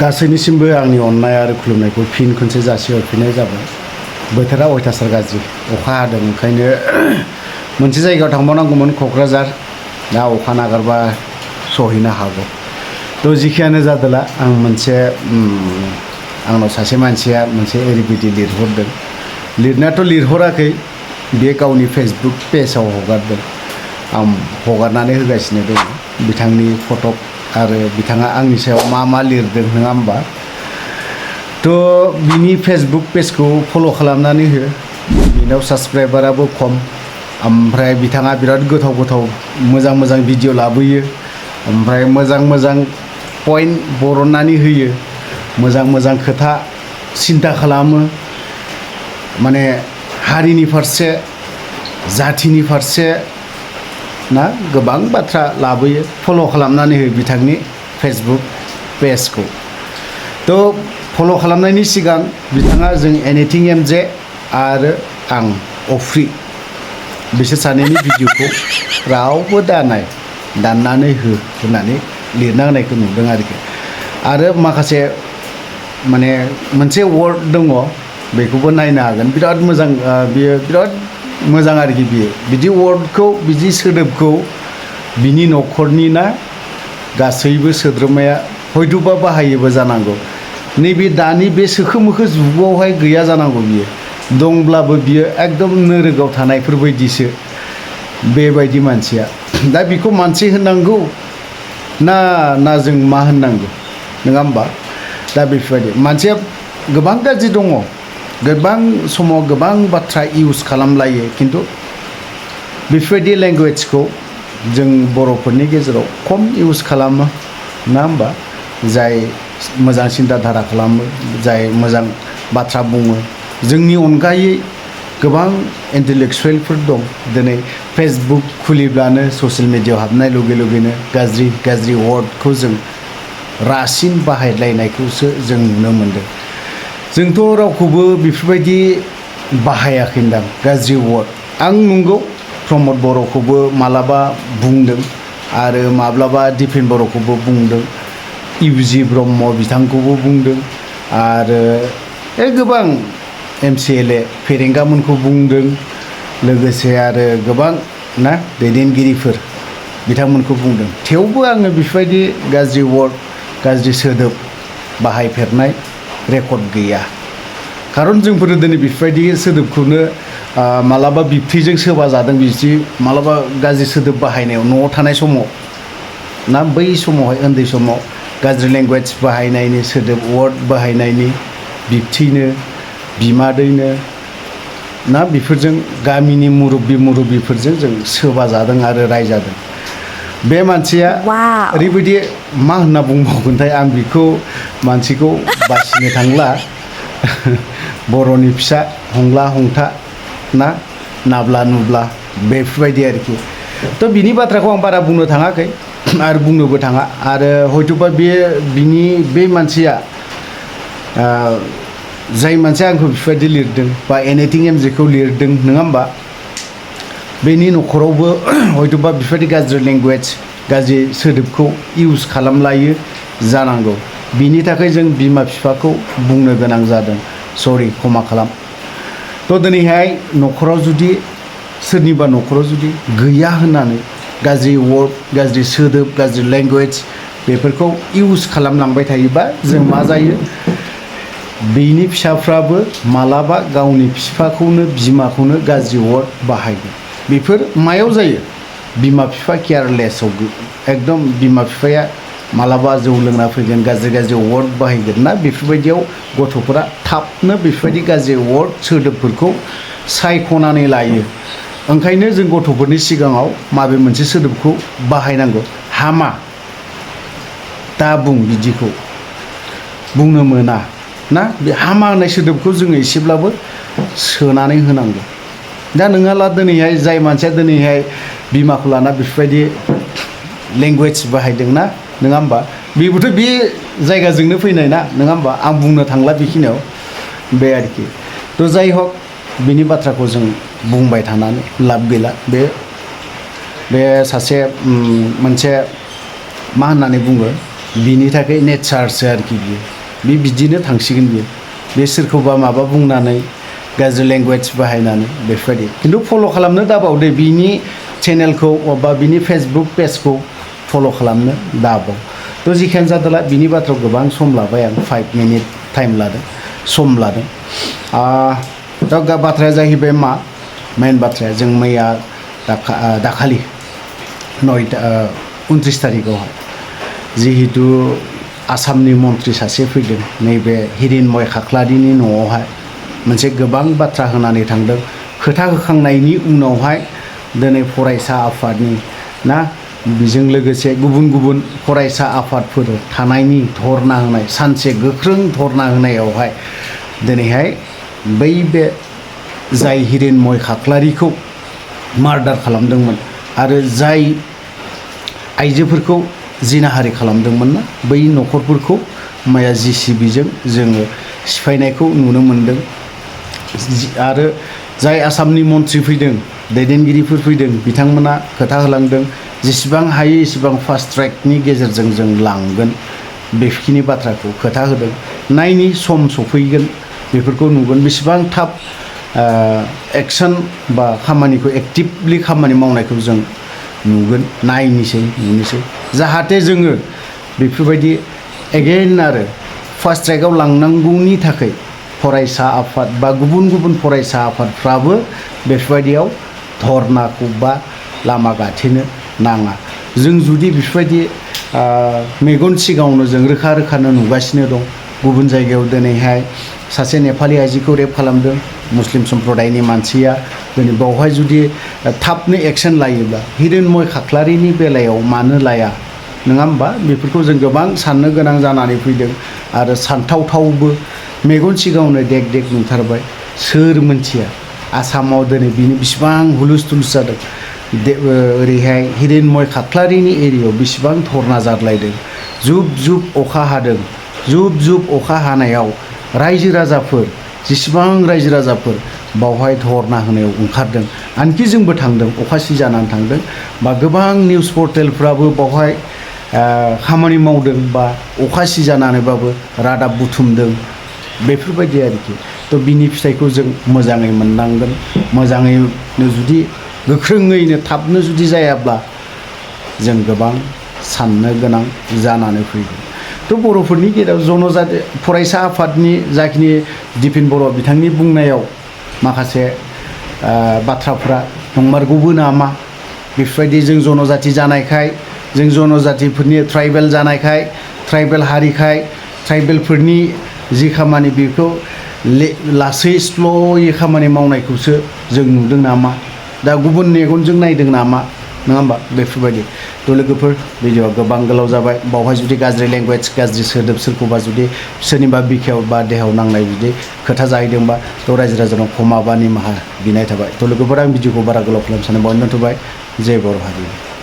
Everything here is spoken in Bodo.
गासैनिसिमबो आंनि अननाय आरो खुलुमनायखौ फिन खनसे जासिहरफिननाय जाबाय। बोथोरा अयथासार गाज्रि, अखा हादों, ओंखायनो मोनसे जायगायाव थांबावनांगौमोन क'क्राझार। दा अखा नागारबा सहैनो हागौ। थ' जिखियानो जादोला आं मोनसे आंनाव सासे मानसिया मोनसे ओरैबायदि लिरहरदों। लिरनायाथ' लिरहराखै, बे गावनि फेसबुक पेजाव हगारदों। आं हगारनानै होगासिनो दङ बिथांनि फट' आरो बिथाङा आंनि सायाव मा लिरदों नङा होमबा। थ' बिनि फेसबुक पेजखौ फल' खालामनानै हो। बिनाव साबसक्राइबाराबो खम, ओमफ्राय बिथाङा बिराद गोथाव मोजां भिडिअ लाबोयो, ओमफ्राय मोजां पइन्ट बरननानै होयो, मोजां खोथा सिन्था खालामो, माने हारिनि फारसे, जाथिनि फारसे ना गोबां बाथ्रा लाबोयो। फल' खालामनानै हो बिथांनि फेसबुक पेजखौ। थ' फल' खालामनायनि सिगां बिथाङा जों एनिथिं एमजे आरो आं अफ्रि बिसोर सानैनि भिडिअखौ रावबो दाननानै हो होननानै लिरना होनायखौ नुदों आरोखि। आरो माखासे माने मोनसे वार्ड दङ, बेखौबो नायनो हागोन। बिराद मोजां, बियो बिराद मोजां आरोखि। बियो बिदि वार्डखौ, बिदि सोदोबखौ बिनि न'खरनि ना गासैबो सोद्रोमाया हयथ'बा बाहायोबो जानांगौ। नैबे दानि बे सोखो मोखो जुगावहाय गैया जानांगौ। बियो दंब्लाबो बियो एकदम नोरोगाव थानायफोर बायदिसो बेबायदि मानसिया। दा बेखौ मानसि होननांगौ ना जों मा होननांगौ नङा होमबा। दा बेफोरबायदि मानसिया गोबां गाज्रि दङ, गोबां समाव गोबां बाथ्रा इउज खालामलायो, खिन्थु बेफोरबायदि लेंगुवेजखौ जों बर'फोरनि गेजेराव खम इउज खालामो नङा होमबा। जाय मोजां सिन्था धारा खालामो, जाय मोजां बाथ्रा बुङो। जोंनि अनगायै गोबां इन्टेलेक्सुवेलफोर दं। दिनै फेसबुक खुलिब्लानो ससियेल मिडियायाव हाबनाय लगे लगेनो गाज्रि वार्डखौ जों रासिन बाहायलायनायखौसो जों नुनो मोनदों। जोंथ' रावखौबो बेफोरबायदि बाहायाखैदां गाज्रि वार्ड। आं नंगौ प्रमद बर'खौबो मालाबा बुंदों, आरो माब्लाबा दिपेन बर'खौबो बुंदों, इउजि ब्रह्म बिथांखौबो बुंदों, आरो गोबां MCLA फेरेंगामोनखौ बुंदों, लोगोसे आरो गोबां ना दैदेनगिरिफोर बिथांमोनखौ बुंदों। थेवबो आङो बेफोरबायदि गाज्रि वार्ड, गाज्रि सोदोब बाहायफेरनाय रेकर्ड गैया। खारन जोंफोरो दिनै बेफोरबायदि सोदोबखौनो मालाबा बिबथैजों सोबा जादों, बिदि मालाबा गाज्रि सोदोब बाहायनायाव न'आव थानाय समाव ना, बै समावहाय उन्दै समाव गाज्रि लेंगुवेज बाहायनायनि, सोदोब वार्ड बाहायनायनि बिबथैनो, बिमादैनो ना, बेफोरजों गामिनि मुरब्बिफोरजों जों सोबा जादों आरो रायजादों। बे मानसिया ओरैबायदि मा होनना बुंबावगोनथाय, आं बेखौ मानसिखौ बासिनो थांला। बर'नि फिसा हंला हंथा ना, नाब्ला नुब्ला बेफोरबायदि आरोखि। थ' बिनि बाथ्राखौ आं बारा बुंनो थाङाखै आरो बुंनोबो थाङा। आरो हयथ'बा बे मानसिया, जाय मानसिया आंखौ बेफोरबायदि लिरदों बा एनिथिं एमजेखौ लिरदों नङा होमबा, बेनि न'खरावबो हयथ'बा बेफोरबायदि गाज्रि लेंगुवेज, गाज्रि सोदोबखौ इउज खालामलायो जानांगौ। बिनि थाखाय जों बिमा बिफाखौ बुंनो गोनां जादों, सरि, क्षमा खालाम। थ' दिनैहाय न'खराव जुदि सोरनिबा न'खराव जुदि गैया होननानै गाज्रि वार्ड, गाज्रि सोदोब, गाज्रि लेंगुवेज बेफोरखौ इउज खालामलांबाय थायोबा जों मा जायो, बेनि फिसाफ्राबो मालाबा गावनि बिफाखौनो, बिमाखौनो गाज्रि वार्ड बाहायगोन। बेफोर मायाव जायो, बिमा बिफा केयारलेसाव। एकदम बिमा बिफाया मालाबा जौ लोंना फैगोन, गाज्रि वार्ड बाहायगोन ना, बेफोरबायदियाव गथ'फोरा थाबनो बेफोरबायदि गाज्रि वार्ड सोदोबफोरखौ सायख'नानै लायो। ओंखायनो जों गथ'फोरनि सिगाङाव माबे मोनसे सोदोबखौ बाहायनांगौ, हामा दा बुं, बिदिखौ बुंनो मोना ना, बे हामा होननाय सोदोबखौ जोङो एसेब्लाबो सोनानै होनांगौ। दा नोङाला दिनैहाय जाय मानसिया दिनैहाय बिमाखौ लाना बेफोरबायदि लेंगुवेज बाहायदोंना नङा होमबा, बेबोथ' बे जायगाजोंनो फैनाय ना नङा होमबा। आं बुंनो थांला बेखिनियाव, बे आरोखि। थ' जाय हक, बिनि बाथ्राखौ जों बुंबाय थानानै लाब गैला। बे सासे मोनसे मा होननानै बुङो, बिनि थाखाय नेचारसो आरोखि बियो बिदिनो थांसिगोन बियो बे सोरखौबा माबा बुंनानै गाज्रि लेंगुवेज बाहायनानै बेफोरबायदि खिन्थु फल' खालामनो दाबावदो बिनि चेनेलखौ बा बिनि फेसबुक पेजखौ फल' खालामनो दाबाव थ' जिखियानो जादोंला बिनि बाथ्रायाव गोबां सम लाबाय आं 5 मिनिट टाइम लादों सम लादों दा बाथ्राया जाहैबाय मा मेन बाथ्राया जों मैया दाखालि 29 थारिखआवहाय जिहेतु आसामनि मन्त्रि सासे फैदों नैबे हिरिनमय खाख्लारिनि न'आवहाय मोनसे गोबां बाथ्रा होनानै थांदों खोथा होखांनायनि उनावहाय दिनै फरायसा आफादनि ना बेजों लोगोसे गुबुन गुबुन फरायसा आफादफोर थानायनि धरना होनाय सानसे गोख्रों धरना होनायावहाय दिनैहाय बै बे जाय हिरिनमय खाख्लारिखौ मार्डार खालामदोंमोन आरो जाय आइजोफोरखौ जिनाहारि खालामदोंमोन ना बै न'खरफोरखौ मैया JCBजों जोङो सिफायनायखौ नुनो मोन्दों आरो जाय आसामनि मन्त्रि फैदों दैदेनगिरिफोर फैदों बिथांमोना खोथा होलांदों जेसेबां हायो एसेबां फास्ट ट्रेकनि गेजेरजों जों लांगोन बेखिनि बाथ्राखौ खोथा होदों नायनि सम सफैगोन बेफोरखौ नुगोन बेसेबां थाब एक्सन बा खामानिखौ एक्टिभलि खामानि मावनायखौ जों नुगोन नुनोसै जाहाथे जोङो बेफोरबायदि एगेइन आरो फास्ट ट्रेकआव लांनांगौनि थाखाय फरायसा आफाद बा गुबुन गुबुन फरायसा आफादफ्राबो बेफोरबायदियाव धरनाखौ बा लामा गाथेनो नाङा जों जुदि बेफोरबायदि मेगन सिगाङावनो जों रोखा रोखानो नुगासिनो दं गुबुन जायगायाव दिनैहाय सासे नेपालि आइजोखौ रेप खालामदों मुस्लिम सम्प्रदायनि मानसिया दिनै बावहाय जुदि थाबनो एक्सन लायोब्ला हिरिनमय खाख्लारिनि बेलायाव मानो लाया नङा होमबा बेफोरखौ जों गोबां साननो गोनां जानानै फैदों आरो सानथावथावबो मेगन सिगाङावनो देग देग नुथारबाय सोर मोनथिया आसामाव दिनै बिनि बेसेबां हुलुस थुलुस जादों ओरैहाय हिरिनमय खाख्लारिनि एरियायाव बेसेबां धरना जादलायदों जुब जुब अखा हादों जुब जुब अखा हानायाव रायजो राजाफोर जेसेबां रायजो राजाफोर बावहाय धरना होनायाव ओंखारदों आनखि जोंबो थांदों अखा सिजानानै थांदों बा गोबां निउस पर्टेलफ्राबो बावहाय खामानि मावदों बा अखा सिजानानैबाबो रादाब बुथुमदों बेफोरबायदि आरोखि थ' बिनि फिथाइखौ जों मोजाङै मोननांगोन मोजाङैनो जुदि गोख्रोङैनो थाबनो जुदि जायाब्ला जों गोबां साननो गोनां जानानै फैगोन थ' बर'फोरनि गेजेराव जनजाति फरायसा आफादनि जाखिनि दिपेन बर' बिथांनि बुंनायाव माखासे बाथ्राफ्रा नंमारगौबो नामा बेफोरबायदि जों जनजाति जानायखाय जों जनजातिफोरनि ट्राइबेल जानायखाय ट्राइबेल हारिखाय ट्राइबेलफोरनि जि खामानि बेखौ लासै स्ल'यै खामानि मावनायखौसो जों नुदों नामा दा गुबुन मेगनजों नायदों नामा नङा होमबा बेफोरबायदि थ' लोगोफोर भिडिअआ गोबां गोलाव जाबाय बावहाय जुदि गाज्रि लेंगुवेज गाज्रि सोदोब सोरखौबा जुदि सोरनिबा बिखायाव बा देहायाव नांनाय जुदि खोथा जाहैदोंबा थ' रायजो राजानाव क्षमा बा निमाहा बिनाय थाबाय थ' लोगोफोर आं भिडिअखौ बारा गोलाव खालामनो सानबाय दोनथ'बाय जय बर' हारि